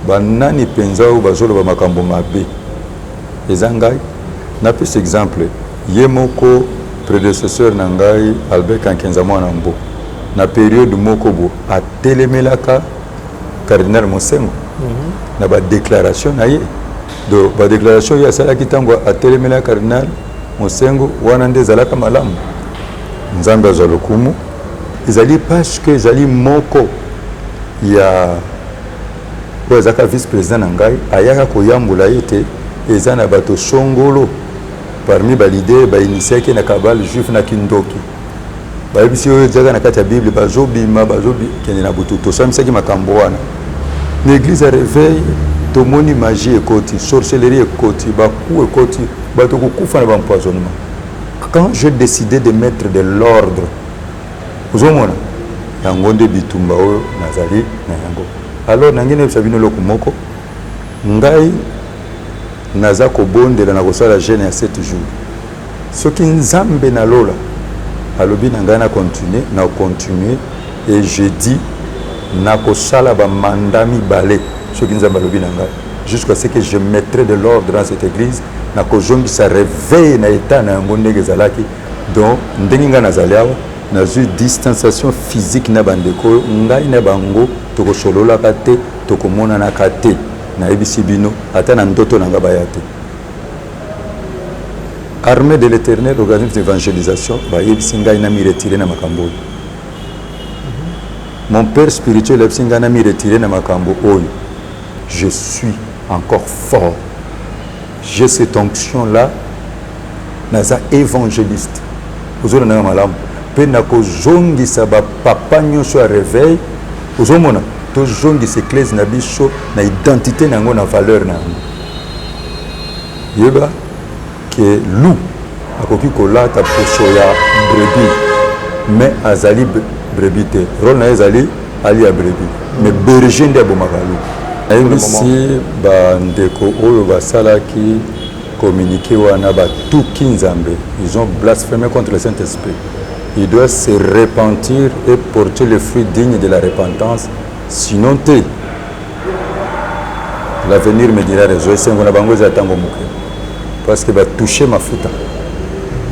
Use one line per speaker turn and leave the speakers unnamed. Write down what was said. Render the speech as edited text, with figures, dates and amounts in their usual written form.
Banani mpenza oyo bazoloba makambo mabe? Eza ngai? Napesa exemple, ye moko predecesseur na ngai Albert Kankenza Mwana Mbo, na periode moko bo atelemelaka cardinal Mosengo na ba declaration na ye. Donc ba declaration ye asalaki ntango atelemelaka cardinal Mosengo wana nde ezalaka malamu. Nzambe azwa lokumu. Ezali parce que ezali moko ya oyo azalaka vice president na ngai ayaka koyambola ye ete eza na bato songolo parmi ba leader ba initiaki na cabale juif na kindoki, bayebisi oyo ezalaka na kati ya Bible, bazobima bazokende na butu. Tosambisaki makambo wana na église ya réveil, tomoni magie ekoti, sorcellerie ekoti, baku ekoti, bato kokufa na baempoisonnement. Quand j'ai décidé de mettre de l'ordre, ozomona yango nde bitumba oyo nazali na yango. Alors nangi nayebisa bino eloko moko: ngai naza kobondela na kosala jeûne ya 7 jours. Soki Nzambe na lola alobi na ngai na continue, na continue. Et je dis, nakosala bamanda mibale soki Nzambe alobi na ngai, jusqu'à ce que je mettrai de l'ordre dans cette église. Nakozongisa réveil na état na yango ndenge ezalaki. Donc ndenge ngai nazali awa, nazwi distanciation physique na bandeko oyo. Ngai na bango tokosololaka te, tokomonanaka te. Nayebisi bino, ata na ndoto na ngai baya te. Armée de l'Éternel, organisme d'évangélisation, bayebisi ngai na mi retire na makambo oyo. Mon père spirituel ayebisi ngai na mi retire na makambo oyo. Je suis encore fort, j'ai cette onction là naza évangéliste. Ozolanda malamu mpe nakozongisa bapapa nyonso ya réveil. Ozomona, tozongisa église na biso na identité na yango, na valeur na yango. Yeba ke loup akoki kolata poso ya brebis, mais azali brebis te. Rôle na ye ezali alia brebis, mais berger nde abomaka loup. Nayebisi bandeko oyo basalaki communiqué wana, batuki Nzambe, ils ont blasphémé contre le Saint-Esprit. Il doit se repentir et porter le fruit digne de la repentance, sinon te, l'avenir me dira raison. Esengo na bango eza ntango moke, parce que batouche mafuta.